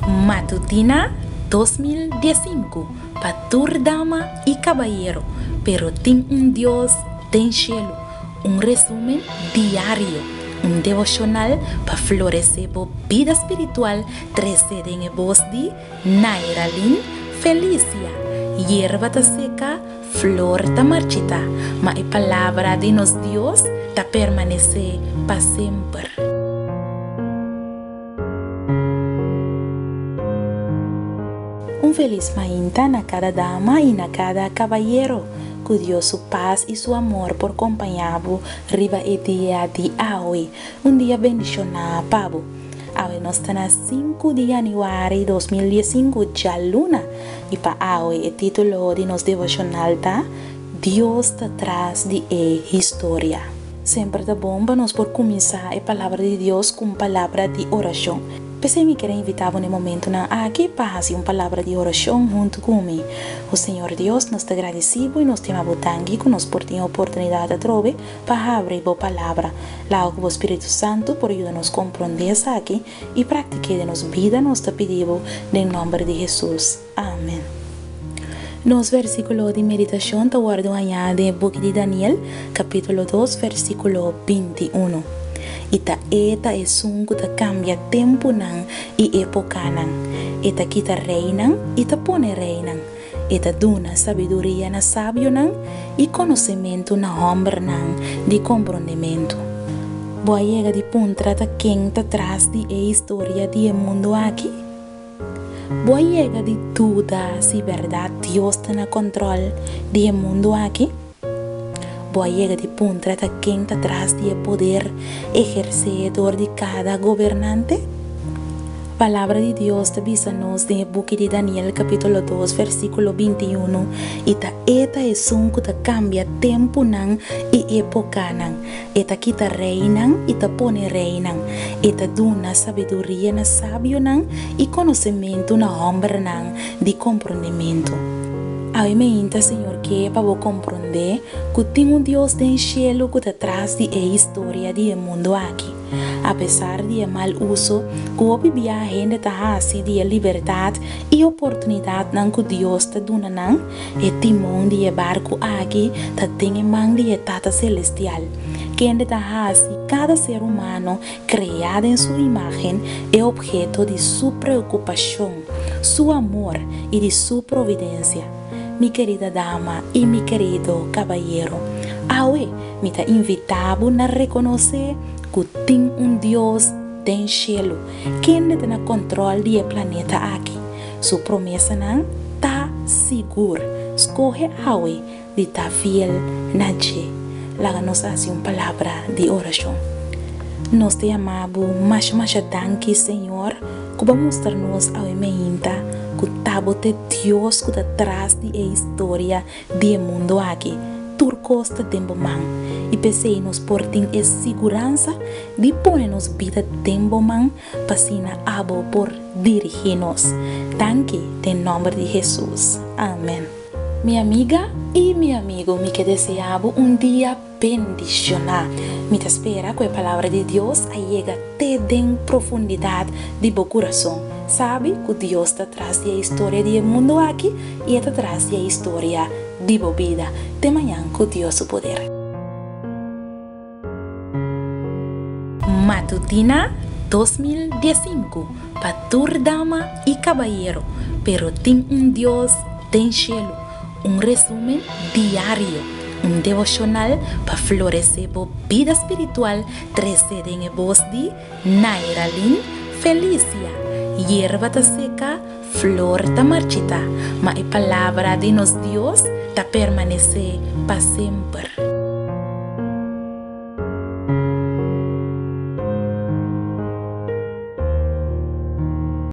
Matutina 2015 pa tur dama i kabayero, pero tin un Dios den shelu. Un resumen diario, un devoshonal pa floresé bo bida spiritual trese den e bos di Nairalyn Felicia. Yerba ta seka, flor ta marchitá, ma e palabra di nos Dios ta permanesé pa semper. Un felis mainta na kada dama i na kada kabayero. Ku Dios su pas i su amor por kompañá bo riba e dia di awe. Un dia bendishoná pa bo. Awe nos ta na sinku di yanüari 2015, djaluna, i pa awe e título di nos devoshonal ta, Dios ta tras di e historia. Semper ta bon pa nos por kuminsá e Palabra di Dios ku un palabra di orashon. P'esei mi kier a invitá bo na e momentunan aki pa hasi un palabra di orashon huntu ku mi. O Señor Dios, nos ta gradisí bo i nos tema bo danki ku nos por tin e oportunidat atrobe pa habri bo Palabra. Laga ku bo Spiritu Santu por yuda nos komprondé esaki i praktik'é den nos bida, nos ta pidi bo den nòmber di Hesus. Amen. Nos versíkulo di meditashon ta wòrdu hañá den e buki di Daniel, kapítulo dos, versíkulo 21. I ta E ta esun ku ta kambia tempunan i épokanan. E ta kita reinan i ta pone reinan. E ta duna sabiduria na sabionan i konosementu na hòmbernan di komprondementu. Bo a yega di puntra ta ken ta tras di e historia di e mundu aki? Bo a yega di duda si bèrdat Dios ta na kòntròl di e mundu aki? Bo a yega di puntra ta ken ta tras di e poder ehersé dor di kada gobernante? Palabra di Dios ta bisa nos den e buki di Daniel kapítulo dos versíkulo 21, I ta E ta esun ku ta kambia tempunan i épokanan, E ta kita reinan i ta pone reinan. E ta duna sabiduria na sabionan i konosementu na hòmbernan di komprondementu. Awe meinta Señor ke pa bo komprondé ku tin un Dios den shelu ku ta tras di e historia di e mundu aki. Apesar di e mal uso ku hopi bia hende ta hasi di e libertat i oportunidatnan ku Dios ta duna nan, E timon di e barku aki ta den e man di e Tata Selestial, kende ta hasi kada ser humano kreá den su imágen e opheto di su preokupashon, su amor i di su providensia. Mi kerida dama i mi kerido kabayero, awe mi ta invitá bo na rekonosé ku tin un Dios den shelu kende ta na kòntròl di e planeta aki. Su promesanan ta sigur. Skohe awe di ta fiel na dje. Laga nos hasi un palabra di orashon. Nos ta yama bo masha masha danki, Señor, ku bo a mustra nos awe meinta ku ta bo ta e Dios ku ta tras di e historia di e mundu aki. Tur kos ta den bo man, i p'esei nos por tin e siguransa di pone nos bida den bo man p'asina abo por dirigí nos. Danki den nòmber di Hesus. Amen. Mi amiga i mi amigo, mi ke deseá bo un dia bendishoná. Mi ta spera ku e Palabra di Dios a yega te den profundidat di bo kurason. Sabi ku Dios ta tras di e historia di e mundu aki i e ta tras di e historia di bo bida. Te mañan ku Dios su poder. Matutina 2015 pa tur dama i kabayero, pero tin un Dios den shelu. Un resumen diario, un devoshonal pa floresé bo bida spiritual trese den e bos di Nairalyn Felicia. Yerba ta seka, flor ta marchitá, ma e palabra di nos Dios ta permanesé pa semper.